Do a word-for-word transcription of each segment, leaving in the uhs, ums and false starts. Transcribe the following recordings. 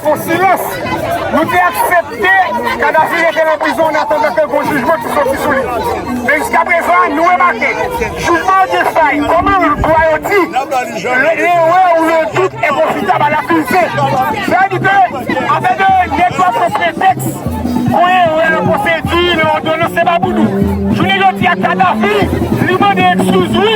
Fon silans. Nou te aksepte Kadhafi rete nan prizon an atandan ke gon jijman ki soti sou li. Men jiskaprezan, nou remake, jijman an gen fay. Kòman lwa yo di, le- l'erreur ou le doute est profitable à l'accusé. Sa vle di ke afè de nèg yo ap pran pretèks pou erè nan pwosedi, nan òdonans, se pa pou nou. Jounen jodi a, Kadhafi, li mande ekskiz, wi.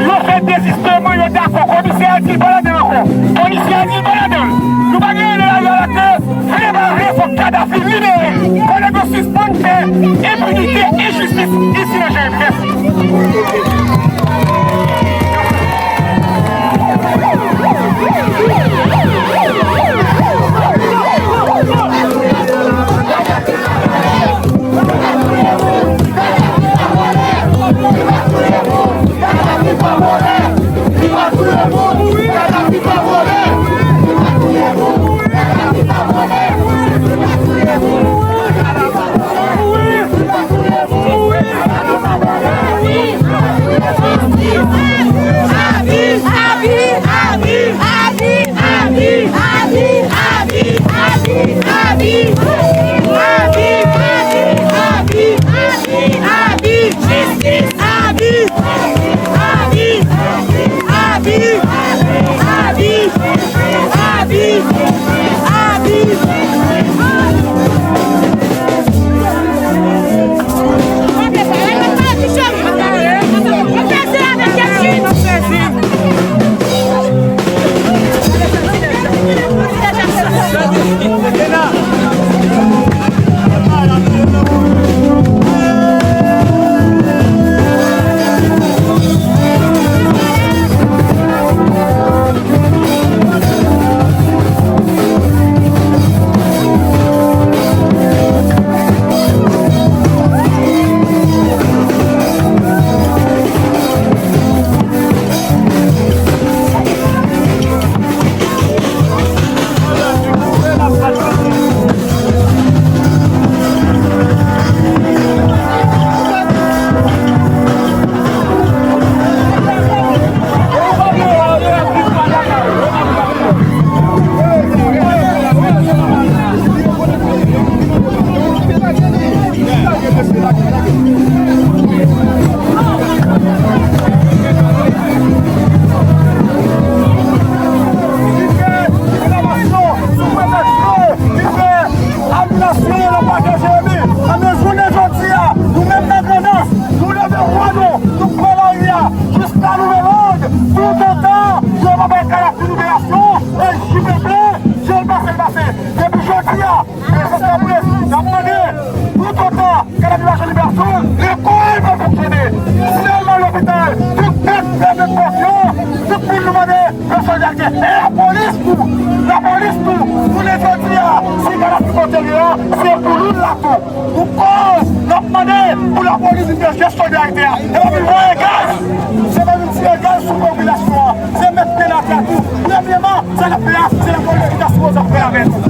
Yo fè dezisteman, yo dakò. Komisè a di l pa ladan l ankò. Komisè a di l pa ladan l. Nou pa gen rele la, la ke vle pa vle, fòk Kadhafi libere. Fò nèg yo sispann fè enpinite, enjistis isi nan G M F. Ap nasyon nan pake Jeremi. Anben, jounen jodi a, nou menm nan Grandans, nou leve vwa nou, nou pran lari a, jiska nouvel òd, toutotan yo pa bay Kadhafi liberasyon, e J P P, jan l pase, l pase. Depi jodi a, prezans lapolis, n ap mande, toutotan Kadhafi pa jwenn liberasyon, lekòl pa fonksyone. Sèlman lopital, tout nèg fèmen pòt yo, tout moun nou mande, Yon solidarite. E lapolis tou, lapolis tou, jounen jodi a, si Kadhafi pote li an, se pou nou l la tou. Nou koz, n ap mande pou lapolis vin fè jès solidarite a. E pa vin voye gaz, se pa vin tire gaz sou popilasyon an, se met pye n atè tou. Premyeman, sa n ap fè a, se lapolis ki ta sipoze ap fè avè nou.